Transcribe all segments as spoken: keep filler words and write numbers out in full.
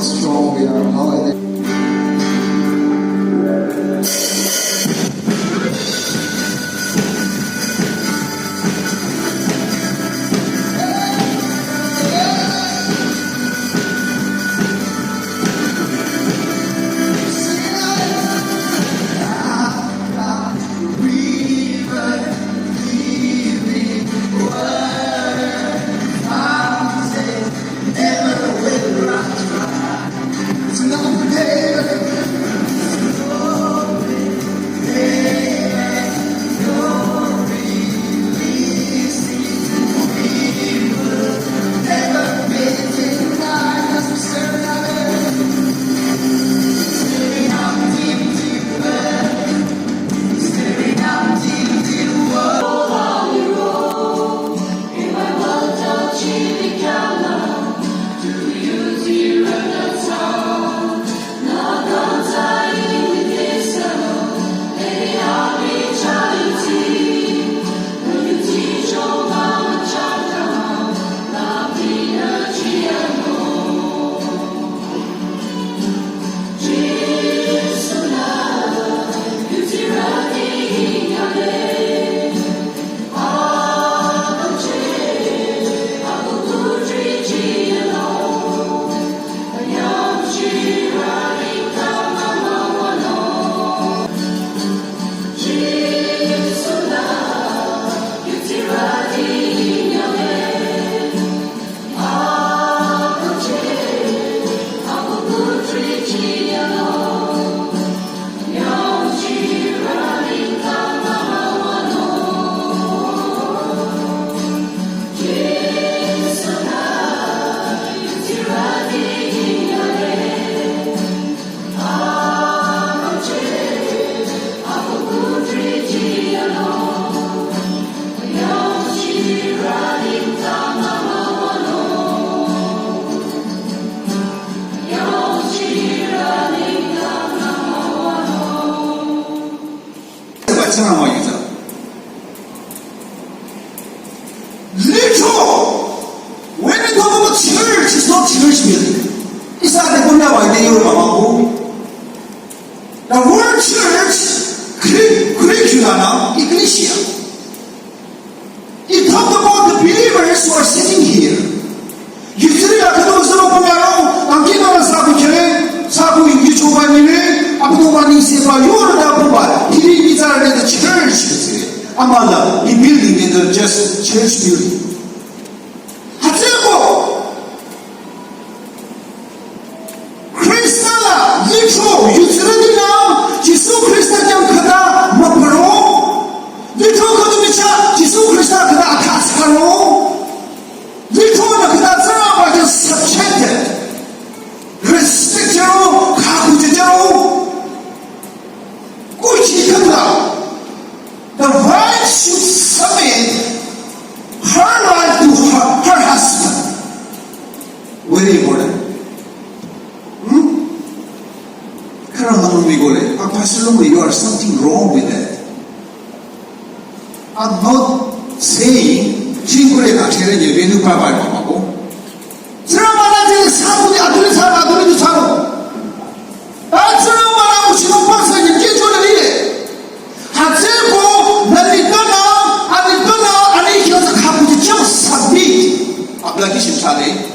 Strong we are. Hallelujah. Little. When we talk about church, it's not church building. It's not the Buddha by the Yoruba. The word church, Greek, Greek, you know, ecclesia. It talked about the believers who are sitting here. Yusri la khüdu zero pumaro, angkina la sabu khere, sabu yuchoba nire, abu do mani seba yoro da buba, hiri nizar ne the church, amala, he building in the just church building. Hatseko, Khrista la lithro yutsürütinü Jisu Khrista khyang khüta müpüro. Lithro khüdu michah Jisu Khrista khüta athasaro. Lithro nü khüta Tsingrangba khyang subjected. Respect jüro, khakhu jüro. Kuchi khüta. The wife should submit her life to her, her husband. Very important. Hmm? Kara manung mi gole, ah, Pastor Lungri, you are something wrong with that. I'm not saying, chingkure ka chere ye venu pa ba ma ko. Tsara mana je sa ku ni adule sa ba adule du sa ko. Ta tsara mana ku shi ko pa sa ye ke jo le le. Hatseko, nani tana, ani tana, ani kyo sa khapu je chang submit. Application chale.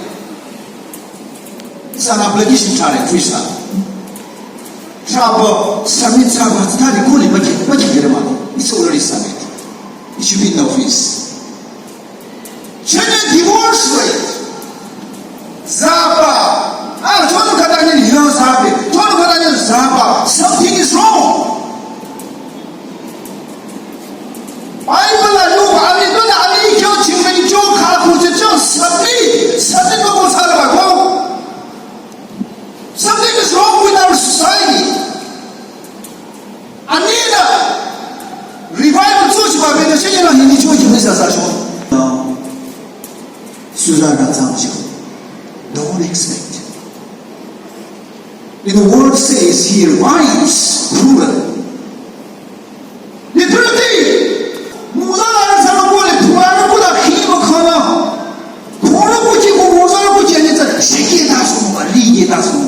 It's an obligation tare, Krista. Traba, submit traba, tari kuli, but, but you get money. It's already submit. It should be in office. Change divorce rate. Zaba. Ah, tonu katani hiyo zabe. Tonu katani zaba. Something is wrong. Bible la yoba, ani tona, ani kyo chingmei kyo khaku je kyo submit, submit ko ko sala ba ko. Something is wrong with our society. Ani na revival church ba bende shenya na hini church ni sasa sho. No. Suzana Tsamsho. Don't expect. And the word says here, wives, plural. Literally, muzala sana kule, plural kula khima khana. Khoro kuchi ko muzala kuchi ani ta, shiki ta so, li ta so.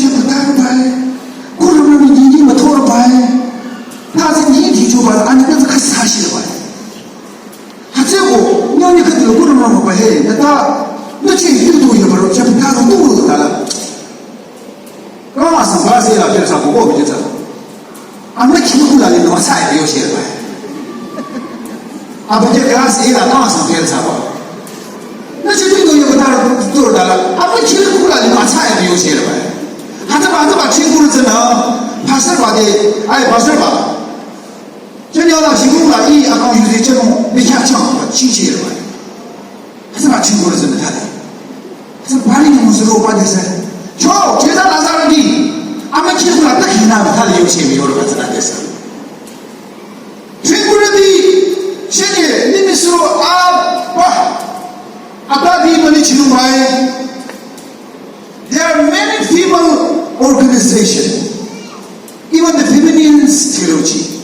shepüta bai. Kurumrü mi didi müthor bai. Ta se ni di cho ba, ani na ka sa shi bai. Hütsüko, nyoni khüdu kurumrü ba he, na ta, na chi tu tu ya ba ro, shepüta ro tu ro ta la. Kama sa ba se la, kya sa ko ko bi ta. Ama khikula le no sa ya yo shi bai. Aba ke class A la kama sa fail sa ba. Na shi tu yo ta tu da la. Ama khikula le ma sa ya yo shi bai. Hata ba, hata ba, chinguru zena. Pastor ba de, ai, pastor ba. Chanya la chinguru la i account use chemo, mi kya chang ba, chi shi bai. Hütsüba chinguru zena ta de. Hütsüba ni mo suro ba de se. Cho, cheza Lazarus di. Ama khikula ta khina ba ta le yo shi mi yo ba zena de se. Chingurüti, chenye, nimisuro apa, atati mani chinu mai. There are many female organizations, even the feminine theology.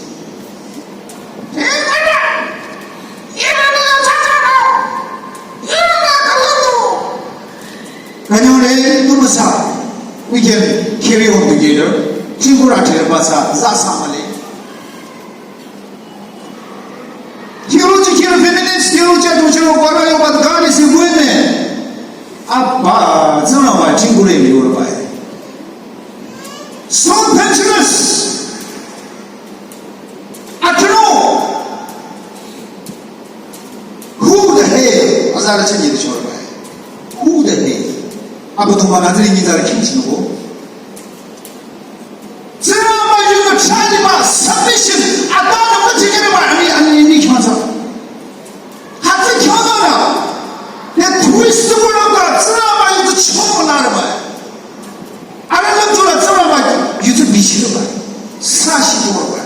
Kanyole, tumasa, we can carry on together. Chingura chirpasa, zasa male. Tsara chanye de chorba. Who the name? Abüdongba Nazareth nyitsarü khingchinung ko. Tsingrangba yunü chaliba submission. Atanü müchikeriba, ani, ani, ani, khyansa. Hütsü khyonü. Ne twist wurüba, Tsingrangba yunü chonü larüba. Arüh lümchola Tsingrangba yunü bichirüba. Sashi chorba.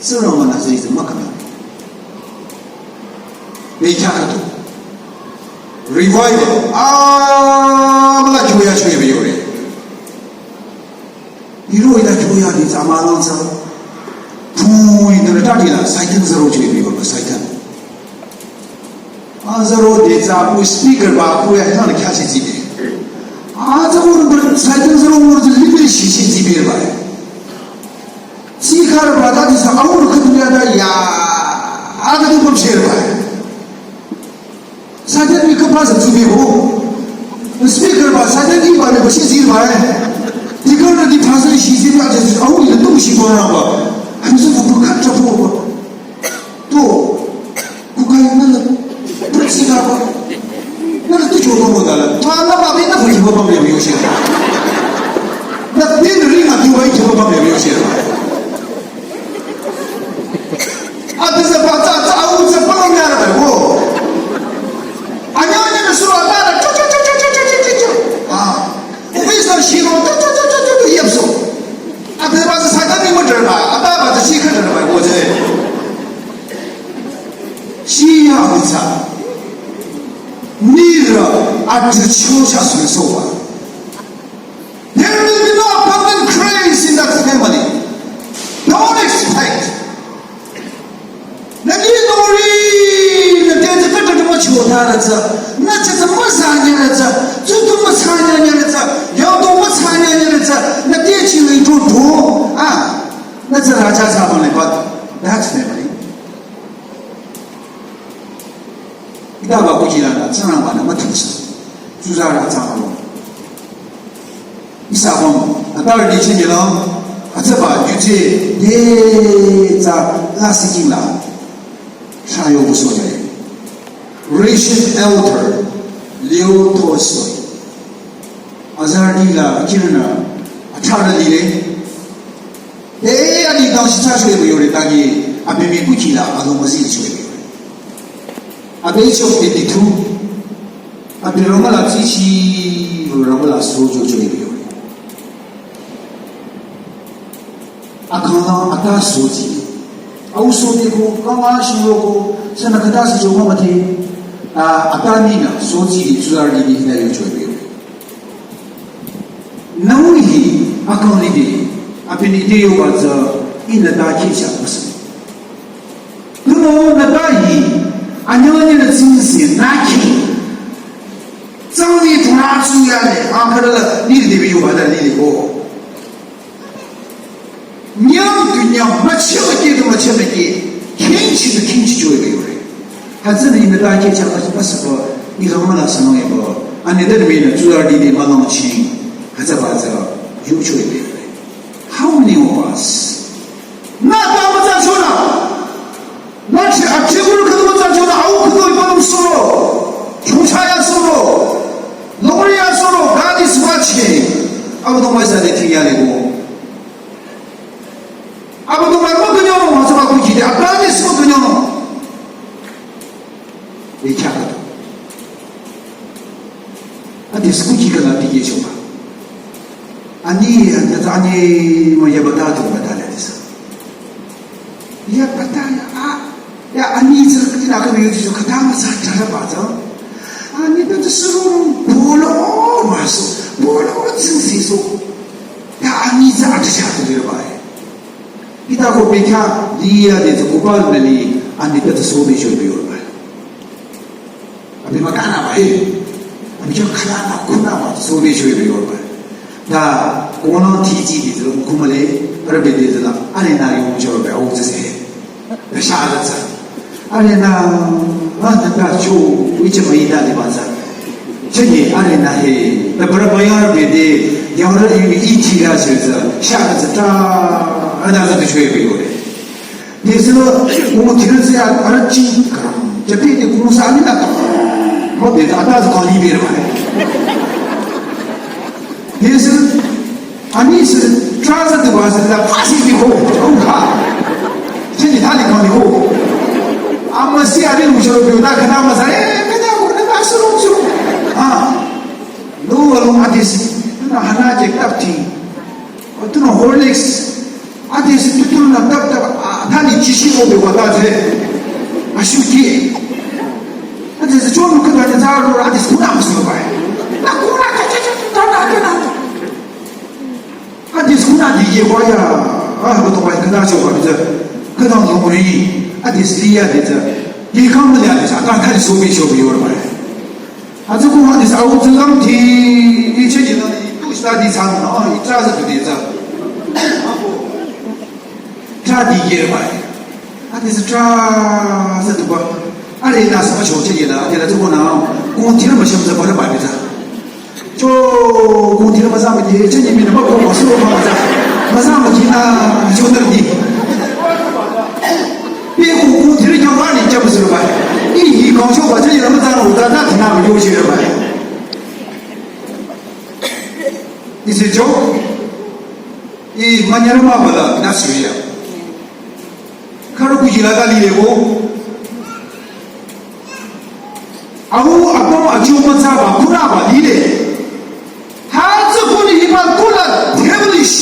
Tsingrangba Nazareth makana. Bekhyah khüdu. Revival. Ah, mala kyoya choye be yore. Iro ida kyoya di tsama lang tsang. Pui, nara tadi la, Satan zero choye be yore, Satan. Ah, zero de tsa, pui speaker ba, pui ya hana kya che zibe. Ah, zero, Satan zero, mur de libre shi shi zibe ba. Tsi khar ba da di sa, aur khüdu ya da ya. Ah, khüdu bam sher ba. Satan ni kapa sa tsube ho. Speaker ba, Satan ni ba ne ba shi zir ba eh. Di kar na di pastor shi zir ba, just, ahu ni tung shi ba na ba. Ani sa bu kar cha bu ba. To, ku kai na la, pritsi ka ba. Na la tu cho ba mo da la. Ma na ba be na ba ki ba ba me yo shi. Na tin ri na tu ba ki ba ba me yo shi. Ati tsü ba tsü tsü au tsü pa long yare ba wo. Anya anya me sura ta ta chu chu chu chu chu chu chu chu. Ah. Wi sa shi ro chu chu chu chu chu chu yep so. Ati tsü ba tsü sa ta ni mo dra ba. Ata ba tsü shi kha dra ba wo je. Shi ya ati tsü. Ni ra ati chu cha su so ba. There will be no abundant grace in that family. Don't expect. Na ni nori, na te te te te ma chota ra tsa, na te te ma sa nya ra tsa, tu tu ma sa nya nya ra tsa, ya tu ma sa nya nya ra tsa, na te chi le tu tu, ah, na tsa ra cha sa ma le but that family. Ita ba kuji la na, tsana ba na ma tu sa, tu za ra tsa ma lo. Ihsa kong, atar di chini lo, atsaba yuje de za la siking la. Shayo bu so de. Russian author Leo Tolstoy. Azar di la kirna, atar di le. Eh, ani dang shi cha shwe bu yore ta ki, abi mi kuji la, alo ma si shwe bu yore. Abi chok de di tu. Abi rama la tsi shi, rama la so jo jo de yo. Akang la ata so ji. Au so de ko, kama shi ro ko, sana kata si jo ma te. Ah, ata ni na, so ji, tsuzar ni ni na yo jo de yo. Nau hi, akang ni de, abi ni de yo ba za, ina da ki cha pas. Tunüo nü ta hi, anyünyü nü tsingse nü ki. Tsang ni tuna tsu ya le, a kara la, ni de bi yu ba da ni de go. Nyam tu nyam, ma che ma ke tu ma che ma ke. King chi tu king chi jo de yo re. Ha zhe ni nü ta ke cha ma ma sa ba, ni ga ma la sa no ye ba. A ni de mi nü tsu ya di de ma no chi. Ha zhe ba zhe, yu jo de yo re. How many of us? Na ta ma za cho na. Nachi achiguru khüdu tsü chona au khüdu ipanung suro. Chungchaya suro. Longriya suro. God is watching. Abüdongba sa de tingya le go. Abüdongba mo tunyo no, mo sa ba kuji de. Abüdongba mo tunyo no. Bekhyah khüdu. Ati school ki kala pi ye choba. Ani, ati ani ma ya bata tu bata le disa. Ya bata ya a, ya ani tsü ina ka yu ju kata ma sa tara ba za. Ani ta tsü suru bolo ma so, bolo tsü si so. Ya ani tsü ati cha tu le ba. Ita ko bekhyah liya de tsü ko ba le ni ani ta tsü so de cho bi yo ba. Abi makana ba, eh. Abi kyo khala na kuna ba, so be shwe be yor ba. Ta, kono ti ji di zelo kuma le, ara be de zela, are na yo cho be, au zese. Be sha da za. Are na, ba da ta cho, wi che ma ida de ba za. Che ye, are na he, da bara ba yar be de, ya ra yu i ti ra se za, sha da za ta, ana za be shwe be yor. Tesino, kumu thirse a, archi, karam. Jati ne kumu sa ani na karam. Mo de ta ta ko ni be ba. Yesu, ani se, trust the was the passing the whole. Oh ha. Cheni thali ko ni ho. Ama si abi lu shoro bi ta kana ma sa, eh, kana ko na ba su lu su. Ah. Lo lo adis. Na hana je tap ti. Tuna Horlicks, adis tutun na tap tap, ah, thali chishi mo be wata je. Ashuki. Adis chonu kada na zaro, adis kuna musu bai. Na kuna cha cha cha ta ta ta ta. Adis kuna di ye waya. Ah, ko to bai kana cho ba je. Kana no ri. Adis liya de je. Ye kam liya de sa. Ka thali so bi so bi yor bai. Atsü ko hadis au tsü lam ti, i che ji na, i tu study sang na, i tra sa tu de sa. Tra di ye bai. Hadis tra sa tu ba. Are na sa cho che ye na, de la tu ko na, ko ti ma sham sa ba ba sa. Cho, ko ti ma sa ma ye, che ni mi na ma ko ma su ma sa. Ma sa ma ji na, cho na di. Pe ku ku thiri nyang ba ni cham suru ba. I hi kong cho ba che yam ta ro ta ta na yo che ba. Is it joke? I manyar ma ba la na su ya. Karo ku jila ta li le ko. Au apam achu ma sa ba kura ba li le. Ha zu ku ni hi ba kula devilish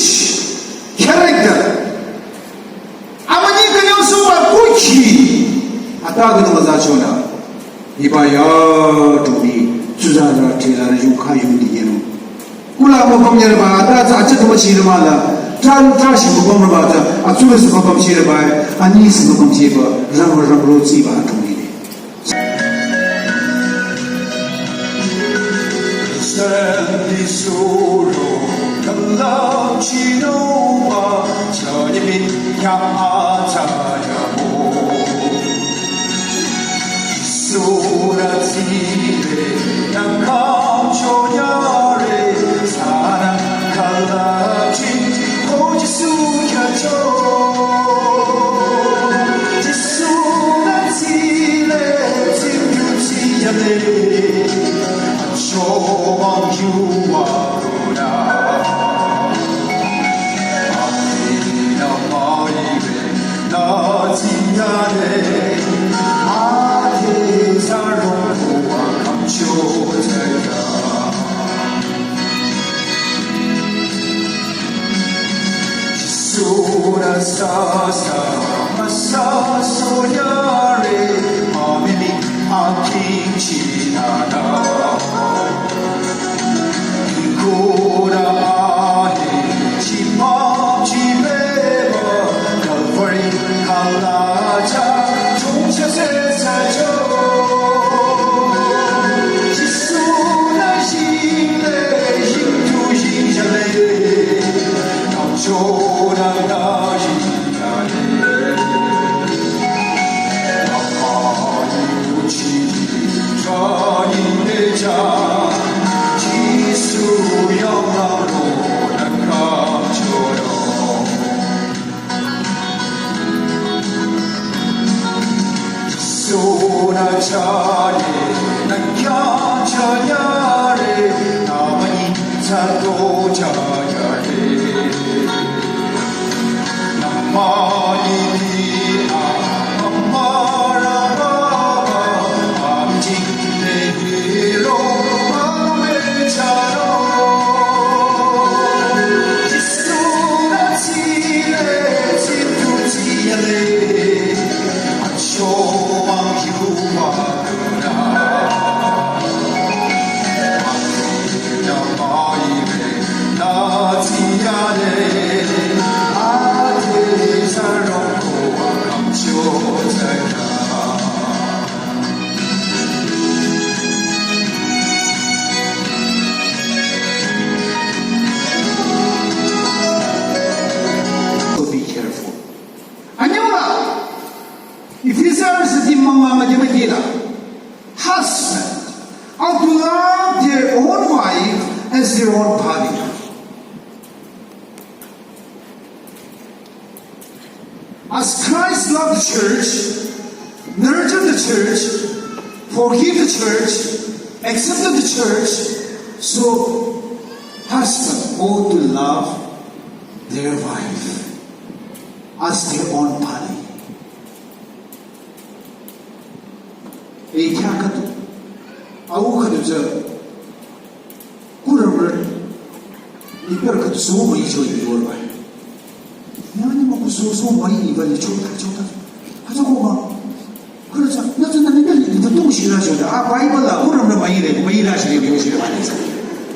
character. Amünyi künyang sungba kuchi. Ata künü müza chona. Hiba ya tumi. Tsuzara tela yukha yudi yenu. Kula mo pamyar ba, ata tsa acha tuma chirma la. Tran trashi mo pamra ba ta. Atsura si pam chirba. Ani si pam chirba. Ram ram ro si ba tumi. Sura sa sa ma sa so ya re ma mi mi a king chi na na. Kora a he chi ma chi me ma Calvary ka la cha chung cha se sa cho. Jisu na jing le jing tu jing ja le. So be careful. Anyula, Ephesians di mama ma jema kila. Husband ought to love their own wife as their own body. As Christ loved the church, nurtured the church, forgive the church, Accepted the church, so husband ought to love their wife as their own body. Ei kya khüdu, au khüdu tsü, kurümrü, nipür khüdu so müicho iyorba. Yani mah kuso so müi iba licho ta cho ta. Hütsü ko mah. Kurü tsü, nü tsü nü nipür li nipür tu shira cho ta. A Bible la kurümrü müire, müira shire yo shire ba ni.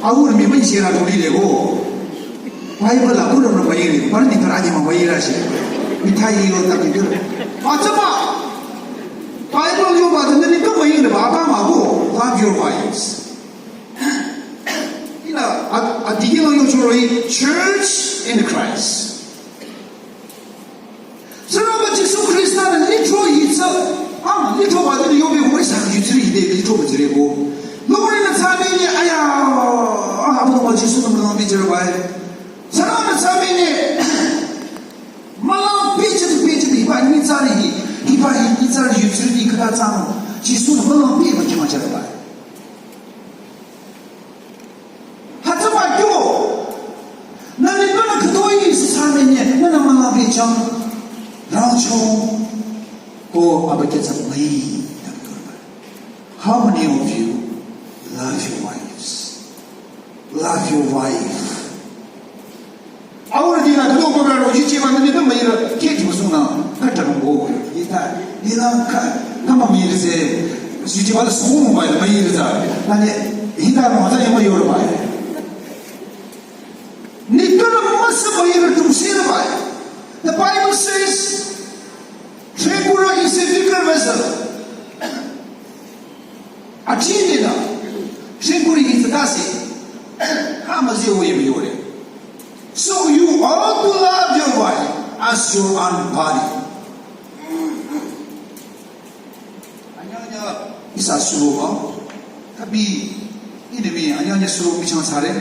Aur mi müi shira to lile ko. Bible la kurümrü müire, par nipür ani mah müira shire. Mithai yo ta nipür. Hütsü mah. Bible yo ba nü nipür müire ba ba mah ko. Love your wives. Ina, a, a dikehlang yo choro hi Church in Christ. Sürüba Jisu Khrista nü lithro hi tsü, a, lithro ba dili yobe ko isa yutsiri hide lithro ba jire ko. Lori nü tsame ni aya, a, abu ba Jisu nü mülang bi jire ba. Sürüba nü tsame ni, mülang bi jire bi jire hiba ni tsari hi, hiba hi ni tsari yutsiri hi khüta tsang. Jisu nü mülang bi ba kima jire ba. Hütsü mah kyo. Nü nipür nü khütoi sü same ni, nü nü mülang bi chang. Rangcho. Ko abükyü tsü müi. How many of you love your wives? Love your wife. Aur dina khüdu ko bra ro ji che ba nü nipür müire, ke ji sung na, ka ta ko. Ita, ina ka, ka mah müire se, ji che ba la sung müire, müire za. Nani, hita no hata ya müire ba. Nipür nü müsü müire tumsire ba. The Bible says, Shingkura is a weaker vessel. Achini na, shingkuri is the dasi. Kama zi oye mi yore. So you ought to love your wife as your own body. Anyanya isa suro ba, kabi inimi anyanya suro mi chang sare.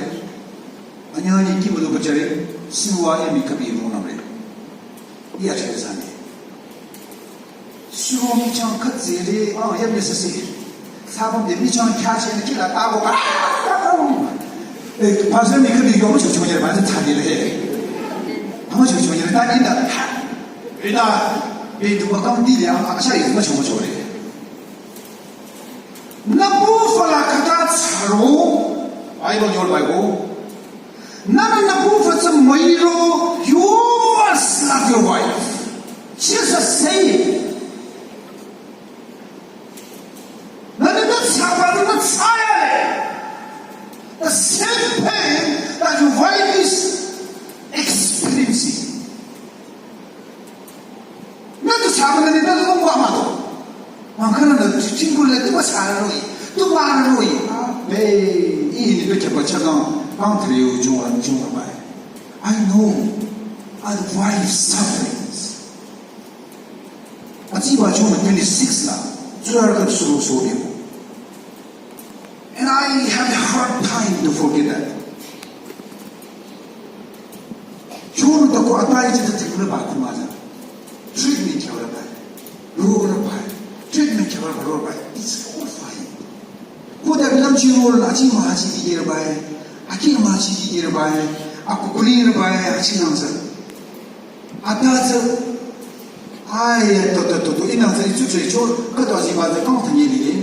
Anyanya ki malu bajare, siwa emi kabi mo namre. Iya chare sani. Suro mi chang khat zere, ah, ya mi sese. Sabam de mi chang kya che ni kila ta ko ka. Eh, pastor mi kadi yo mo cho cho yere ba ta de le. Mo cho cho yere ta ni da. Ina, be du ba kang di le, ah, sha yi mo cho mo cho le. Nü pü fü la khüta tsaro, Bible yor Bible. Nü nü pü fü tsü müiro, you must love your wife. Jesus said. Nü nü nü tsaba nü nü tsaya le. The same pain that your wife is experiencing. Nü tu saba nü nü lung wa ma to. Nang kana nü tu chingkule tu ba sa ro yi, tu ba ro yi. Ah, be, i ni pe ke ba cha nang, pang tri yu jung wa jung wa bai. I know, I wife sufferings. Ati ba jung twenty-six la, zura ka suru so de. And I have a hard time to forget that. Chon da ko atai je ta tikure ba kuma ja. Treatment kya ra ba. Ro ra ba. Treatment kya ra ba ro ba. It's all fine. Ko da bilam chi ro la chi ma chi di ra ba. Aki ma chi di ra ba. Aku kuli ra ba. Achi nang sa. Ata tsü, ai, to, to, to, to, ina tsü, itsu tsü, cho, kato azi ba tsü, kang tanye li de.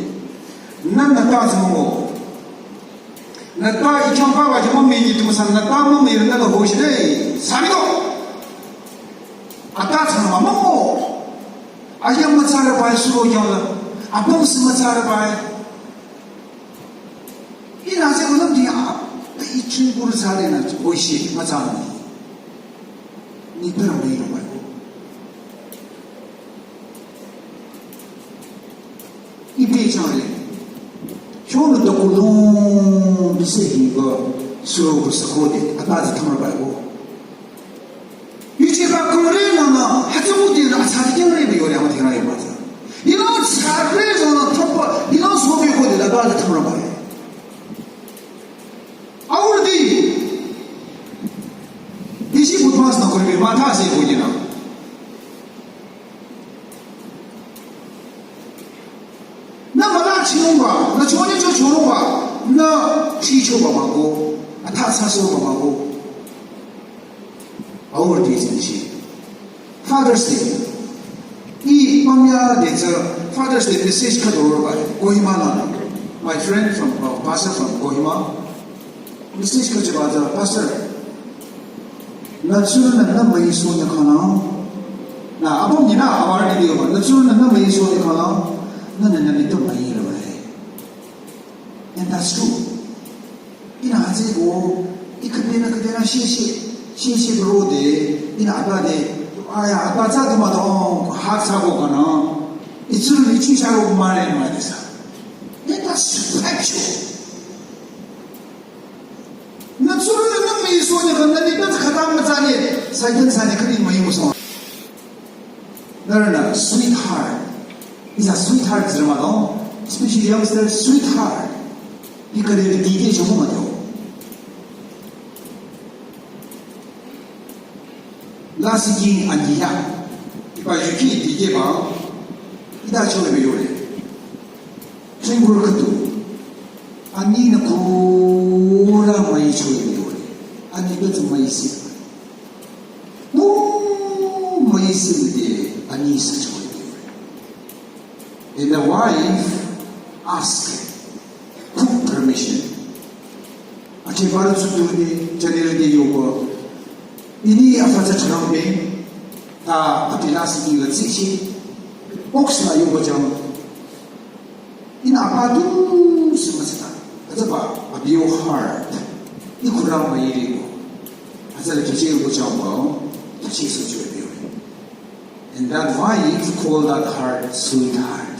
Nü nü ta tsü mo. Nü ta i chang pa ba ji mo mi ji tu san, nü ta mo mi nü ho shi de. Sari do. Ata tsü ma mo. Aya ma tsara ba, suro yang la. Apong si ma tsara ba. Ina tsü ko nam di a, ta i ching kur tsare na, ho shi, ma tsara ni. Ni pera mai ro mai ko. Ipi chang re. Chon da ko lung bi se hi ko suro ko sa ko de, ata tsü thamra bai ko. Yu che ba ko re na na, ha tsü mu de na, sa de re bi yo re ma de ra yo ba tsü. Ina sa re zo na thop, ina so bi ko de la ba tsü thamra bai. Aur di. Isi budmas na ko re ma ta se ko de na. Na mala chi Chongba, nü chonye cho chorongba, nü chichoba mah-o, atha thsasohba mah-o. Aurüti tsingshi. Father's Day. Ih pamya de tsü Father's Day message khüdu roba. Kohima la. My friend from, uh, pastor from Kohima. Message khüchiba tsü, Pastor, nü tsurünü nü müisohnyü khangla. Nü apüm nü nü aurüti diba. Nü tsurünü nü müisohnyü khangla. Nü nü nü nitpü müi roba. And that's true. Ihnü hütsüeko, ih khüdenü khüdenü sheshe, sheshe bürode, ihnü ata de, aya, ata tsü du mah-o, hak thsako khangla, ih tsurü ih ching charo mare mah de sa. Let us stretch. Nü tsurü nü müisohnyü khangla, nü nitpü khüta mütsani, Satan thsani khüni müisoh. Nührünü sweetheart. Is a sweetheart tsürü mah-o. Especially youngster, sweetheart. Ih khüde dikeh chomü mah-o. Lasih king anyi ya. Hiba yuki dikehba. Hita chole be yore. Tringur khüdu. Aninü khürü müichole be yore. Ani khüdu müisi. No, müisi de ani sa chole be yore. And the wife asked, took permission. Ache baru tsuduni, janire de yoba. Ini apa tsü changpe, ta apila siki la tsichi, box la yoba jang. Ihnü apa du sima sita. Atsaba, abi yo heart. Ih khürü müire ko. Atsala kiche yoba jang ba, kiche so chwe be. And that wife called that heart sweetheart.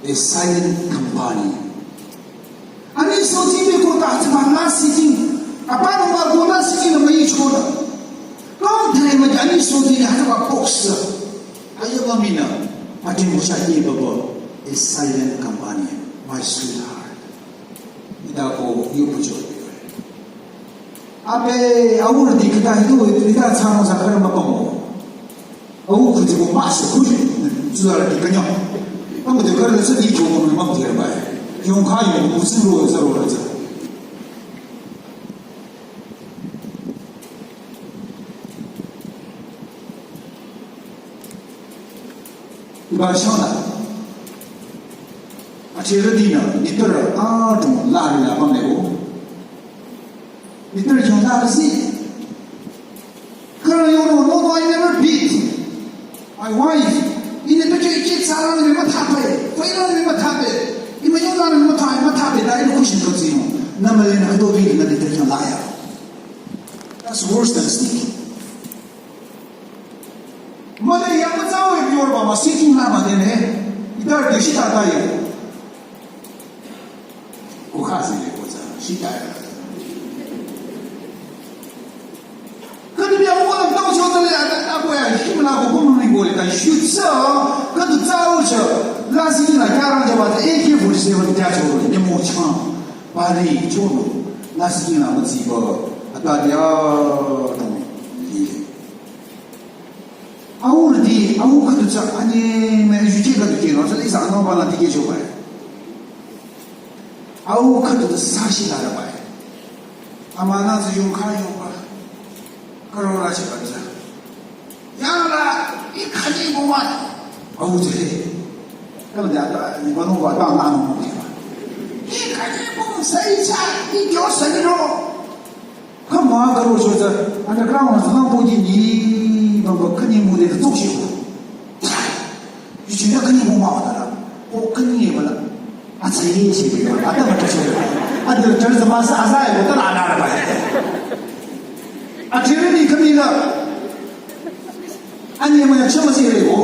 A silent companion. Ani soti be ko ta hütsüba lasih king. Apa nü mah-o lasih king nü müichonü. Kang thre mah ani soti ne hütsüba box. Ayo mami nü. Ati mucha ye baba. A silent companion. My sweetheart. Hita ko yoba chole. Abe, aurüti khüta hidu, hita thsanung sa khürü müpamo. Au khüti ko mas khüti, tsuzarüti kanya. Ama de khürü sa di ko mah mah de ba. Yong kha yong ko suro sa ro sa. Hiba shangla. Ache rütinü, nitpü adrong la ri la pamle ko. Nitpü yong la si. Khürü yong no, no, no, I never beat my wife. Ih nitpü kyo ike tsara ni müthape, fela ni müthape. Ih müyong la ni müthape, müthape, da ih kushi ko tsino. Nü müle nü khüdu bi nü nitpü yong la ya. That's worse than sticking. Mane ya mütsa we bior ba ma sitting la ma de ne. Idar de shita ta ye. Ko kha si le ko tsa, shita ya. Khüdu ya mo la tao cho ta le ya ta ko ya, shi ma la ko ko ni ko le ta shu tsa, khüdu tsa o cha. Lasih king la kya rang ja ba ta A K forty-seven kya cho le, ne mo cha. Ba ri cho no. Lasih king la ma tsi ba. Ata dia no. Aurüti, au khüdu tsü, ani me yuji khüdu kino, tsü lisa ano bala dikeh choba. Au khüdu tsü sashi la raba. Ama nü tsü yong kha yong ba. Khürü la che ba tsü. Ya la, ih khani bo ma. Au tsü. Kala de ata, ni ba no ba ta na no mo ba. Ih khani bo sai cha, ih kyo sai ro. Kha ma khürü cho tsü, underground la lang bo ji ni, bang ba khani mo de tsok shi ko. Yu chi na khani mo ma ta la. Ko khani ba la. A tsai ye shi bi la. A ta ma ta cho. A de ta tsü ma sa, a sa ye ko ta la na la ba. A chi ni khani la. A ni ma ya cha ma si re ko.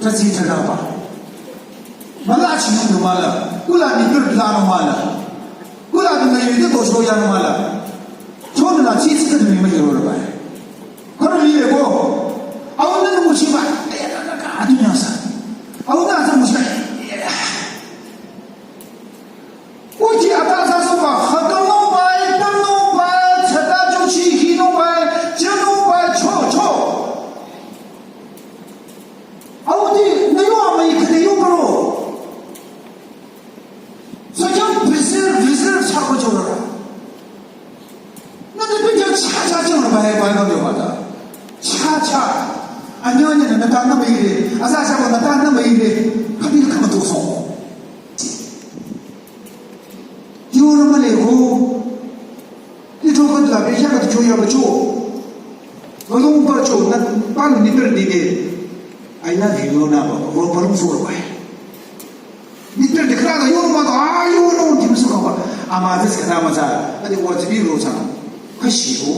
Ta si ta la ba. Ma la chi no ma la. Ku la ni tur la no ma la. Kula dum na yide ko shoya no mala. Chon la chi chi de mi ma yoro ba. Kono ni le ko. Au na mu chi ba. Adu nya sa. Au na sa mu chi ba. Uji ata sa so ba. Khatam no ba, tam no ba, chata jo chi hi no ba, cha no ba, cho cho. Au di na yo ama ikhade yo bro. I love you, yonü ba, ro parung so bai. Mister Dekra da yonü ma da, ah, yonü, di musu ka ba. Ama this ka ma za, ade wa zibi ro sa. Ka shi ho.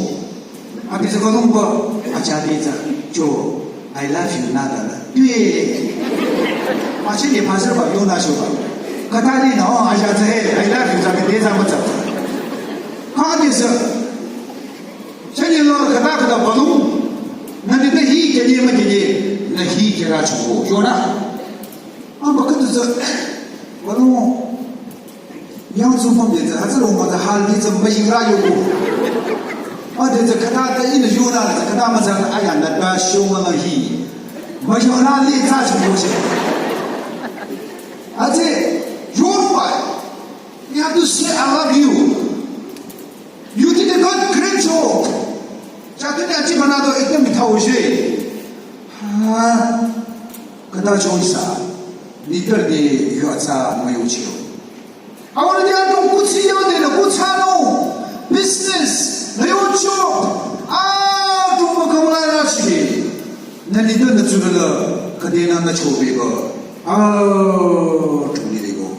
Abi za ka nung ba, a cha de za, jo, I love you, na da na. Dui. Ma shi ne pa sa ba, yonü sho ba. Ka ta ni na, oh, a cha ze, I love you, za ka de za ma za. Ka de za. Shi ne lo, ka ta ka da ba nung. Na de de hi, ke ne ma ke ne, na hi ke ra chu ho. Yonü. Amba khüdu tsü, wano, yang tsü pam de tsü, hütsü rong ma tsü hal de tsü, ma ying ra yo ko. Ma de tsü, khüta tsü, ina yo na tsü, khüta ma tsü, aya, na ba sho ma la hi. Ma yo na le tsü shi ko shi. Ate, yo ba, you have to say, "I love you. You did a good, great job." Cha tu ne achi bana do, ekdam mitha ho shi. Ha. Khüta chong sa, leader de yu atsa ma yu chiu. Awara de ato kuchi yo de la kucha no, business, la yo cho, ato ma kamla la chi. Na leader na chula la, khüde na na cho be ba. Ato ni de go.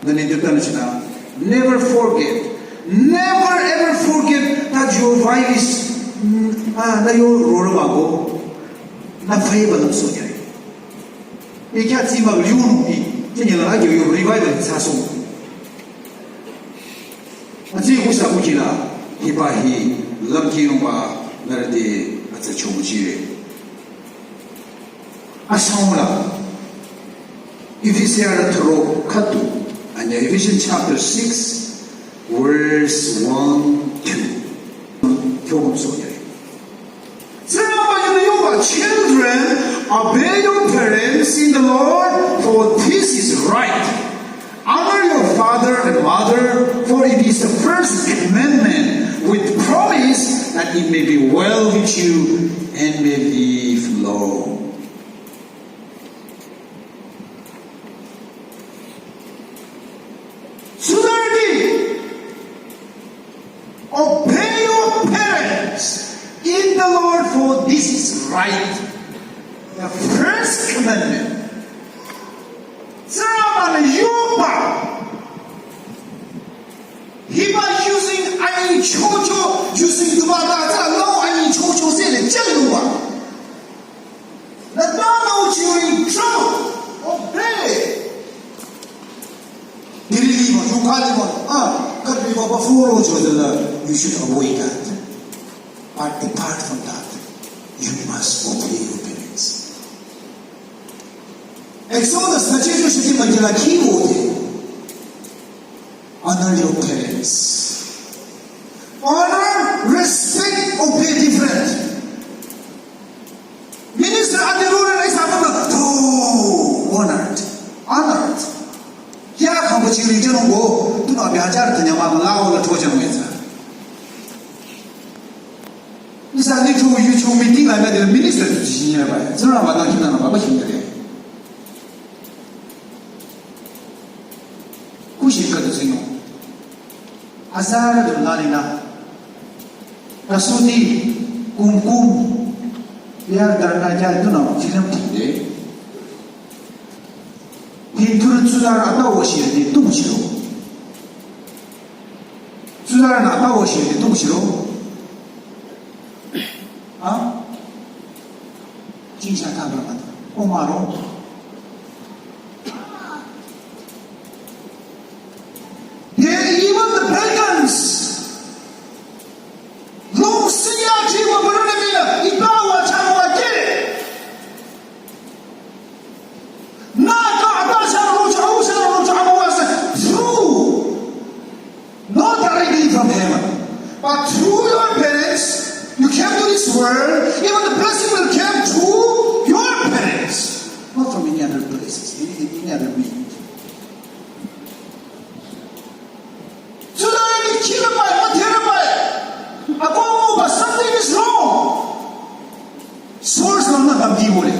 Na leader na china, never forget, never ever forget that your wife is, mm, ah, na yo rora ma go. Na favor na so ya. Ikya tsima yun i, tinya la yo yo revival sa so. Atsi kusa kukila, hiba hi, lamki yungba, narade, atsa chumuchire. Asaula. Ephesians thro khüdu, and Ephesians chapter six, verse one, two. Kyo so ya. Tsingrangba yunü yoba, "Children, obey your parents in the Lord, for this is right. Honor your father and mother, for it is the first commandment with promise that it may be well with you and may live long." Tsunami, obey your parents in the Lord, for this is right. The first commandment. Tsingrangba-nü yoba. Hiba yusing anyichocho, yusing dubata, tsü lo anyichocho se le chengduba. Nü tana uchi ring trouble, obey. Diri lima, yukha lima, ah, kat lima ba follow jo de la, you should avoid that. But apart from that, you must obey your parents. Exodus na chejo shiti majila ki wo de. Honor your parents. Honor, respect, obey different. Minister ate rule na isa mama, oh, honored, honored. Ya khambo chiri jeno go, tu na bya jar tanya ma la o la to jeno isa. Isa ni chu yu chu meeting la na de minister tu ji ni ba. Zura ba na kina na ba ba shi de. Kushi ka tu sino. Azara du lalina. Kasudi kumkum. Ya darna ja duna film thide. Hindu tsudar ata washi de tum shiro. Tsudar na ata washi de tum shiro. Ha? Jingsha ta bra mata. Omaro. Yea, even the pagans. Long siya jiwa barunamina, ibawa chawa ke. Naka ata sha rocha, u sha rocha, awa sa, through. Not directly from heaven, but through your parents, you came to this world, even the blessing will come through your parents, not from any other places, any, any other means. So that any kingdom by, not heaven by, but something is wrong. Source no na kamdi bole.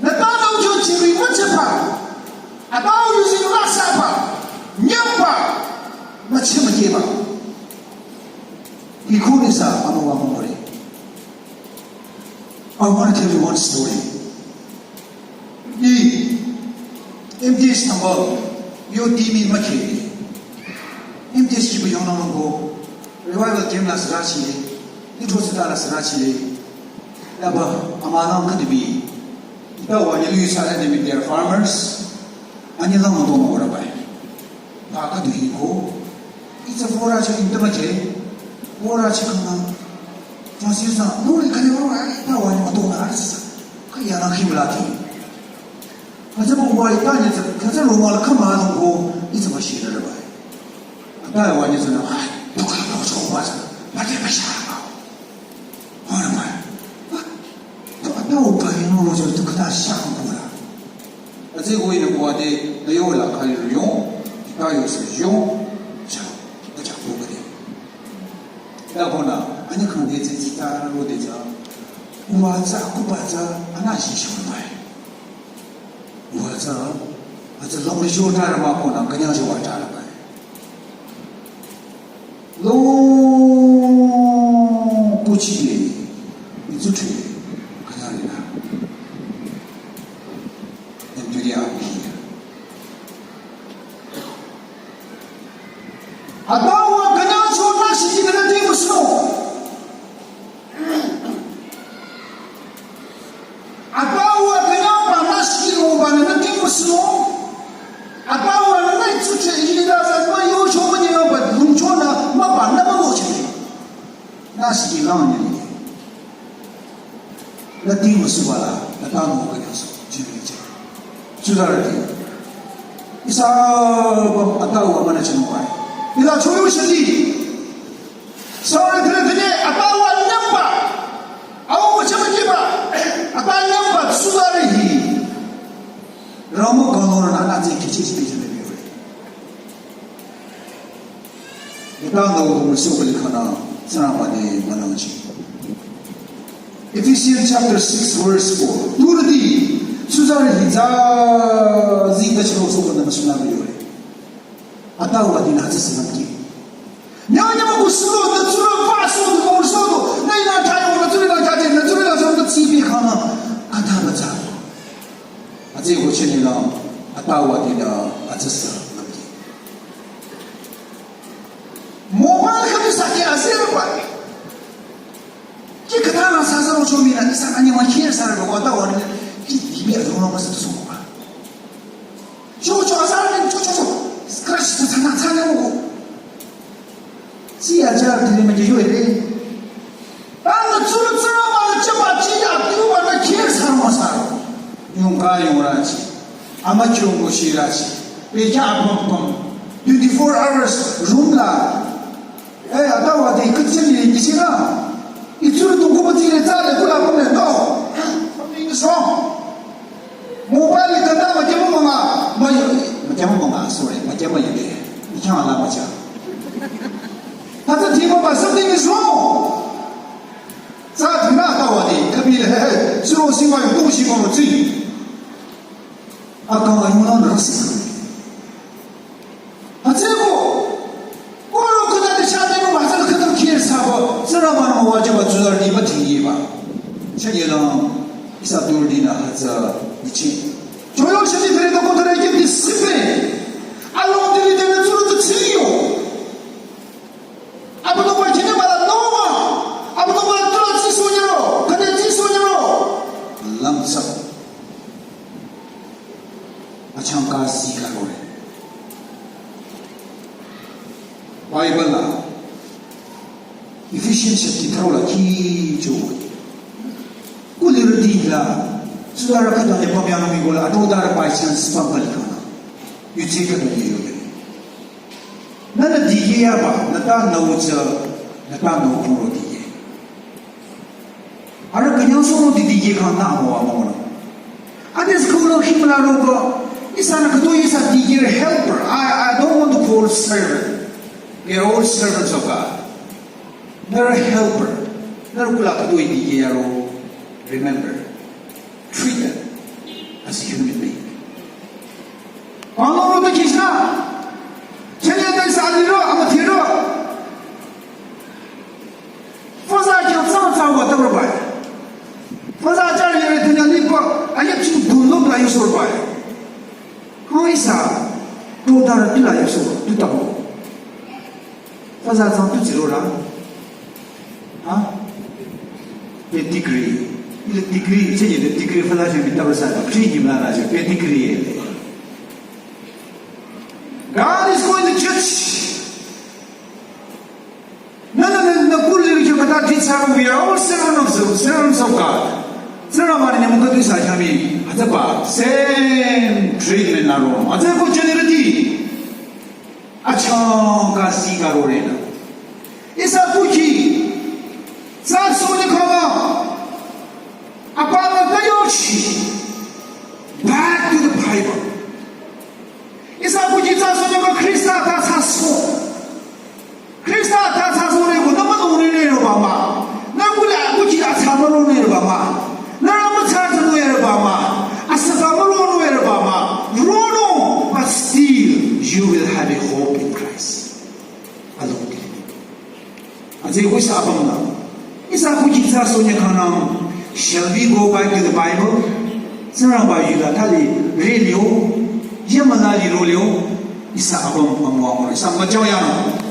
Nü tana ujo chiri müchepa. Atau using rasa pa. Nyapa. Müche mücheba. Ikuni sa anu wa mure. I want to tell you one story. Ni M T S number yo timi ma ke. M T S ki bu yong na ko revival camp la sra chi. Ni to sra la sra chi. La ba ama na ka de bi. Ita wa ni lu sa la de bi, they are farmers. Ani la ma to ma ora ba. Ba ka du hi ko. It's a four hour in the maje. Four hour chikana. Jasi sa no le kane wa ita wa ni ma to na sa. Ka ya na khim la ti. Ka za ba wa ita ni za ka za lo ma la ka ma no ko. It's a machine la ba. Ata wa ni za na. Ai, to ka ko so ba sa. Ma de ba sha. Hona ma. Ba. To ata wa ka ni no lo so to ka ta sha ko la. Aze ko ina kwa de na yo la ka yo yo. Ka yo se yo. Cha. Ka cha ko ka de. Da hona, ani khang de tsi tsi ta ro de za. Wa za ku ba za, ana shi shi mai. Wa za, a za long de jo ta ra ma ko na, ka nya jo wa ta ra mai. Lo ku chi de, ni zu chi, ka nya ni na. Ni ju de a ku hi. Ata wa kanya chota shiji kana ti musu. Ata wa kanya pa na shiji no ba na ti musu. Ata wa na na tsu che yi da za ma yo cho ma ni ba lung cho na ma ba na ma mo che. Na shiji lang ni. Na ti musu ba la, na ta mo ka nyaso, jiri je. Tsuzarü ti. Isa ba ata wa mana chimo ai. Ila choyo shati. Sorry, tene tene ata wa nyamba. Awo mo chama jiba. Ata nyamba tsuzarü hi. Ramo kono na na ti kichi kichi ne biyo. Ita na wo mo so bali khana sana ba de manang chi. Ephesians chapter six verse four. Turdi tsuzarü hi za zi ta chiro so ba na suna biyo. Ata wa di na tsi sinam ki. Nya nya mo ko so da tsura ba so da mo so da. Na ina ta yo na tsura na ta de na tsura na so da tsi bi khana. Ata ba za. Aze ko chini la ata wa di na a tsi sa. Mobile kami sake azir pa. Ki kata na sa sa ro chomi na ni sa ani ma khir sa ro wa ta wa ni ki di mi a ro ma sa so ba. Cho cho azar ni cho cho cho. Scratch ta sa na sa na mo. Si a ja di ma ji yo re. Ang tsuru tsuru ma cha ba ji ya tu ba na khir sa ma sa. Yung ka yung ra chi. Ama chung ko shi ra chi. Pe ja pam pam. Twenty-four hours room la. Eh, ata wa de kutsin ni ni shi na. Itsu tu ko ti le za le kula ko ne no. Something is wrong. Mobile ka ta ma ke mo ma. Ma yo, ma ke mo ma, sorry. Ma ke mo yo. Ni kya la ma cha. Ata ti mo ba something is wrong. Za ti na ta wa de ka bi le. Suro si ma yo tu shi mo ti. Aka ma yo na na si. Atseko, koro kata de shate no ba tsala kata kir sabo, tsara ma no wa jaba tsuzar di ba tingi ba. Chanye la, isa dur di na hatsa ichi. Choyo shati kare to ko tare ke discipline. Along di de tsuru to tsiyo. Abu to ba kine ba la no ma. Abu to ba la tsuru tsi so nyaro, kata tsi so nyaro. Lamsa. Achangka si ka ro re. Bible la Ephesians chapter thro la ki jo. Ku le ri la. Tsuzarü ka da ne pamya mi go la, ado da by chance pam ka li kana. Yu tsi ka da ye yo le. Na na di ye ya ba, na ta na u tsa, na ta na u ro di ye. Ara kanyang soro di di ye kang na mo amo na. Ade school lo him la ro ko. Isa na kato isa di ye helper. I, I don't want to call servant. We are all servants of God. They're a helper. They're kula kato di ye ro. Remember, treat them as a human being. Panglo ro de kishna. Chene de sa li ro, ama thi ro. Foza kyang tsang tsang wa ta ro bai. Ihsa, to dara tila yaso, tu tamo. Faza zang tu zero ra. Ha? Pe degree. Ile degree, che ye degree faza che mi taro sa, degree ni ma ra che, pe degree. God is going to judge. No, no, no, no, pulli ri kyo kata teacher, we are all servants of, servants of God. Servant mani ne mukha tu sa chami, hata ba, same treatment na ro. Hata ko generality. Acha ka si ka ro re na. Ihsa kuki, sa so ne kama, apa na ta yoshi. Back to the Bible. Ihsa kuki sa so ne ko Krista ta sa so. Krista ta sa so ne ko nama no ne ne ro ba ma. Na kula kuki ta sa ma ro ne ro ba ma. Na ma sa so ne ro ba ma. Asa ba ma ro ne ro ba ma. Ro no, but still you will have a hope in Christ. Alone. Aze ko ihsa apam na. Ihsa kuki sa so ne kanang, shall we go back to the Bible? Sara ba yu da tali re liu, yamala li ro liu, ihsa apam pam wa mo, ihsa ma jao ya no.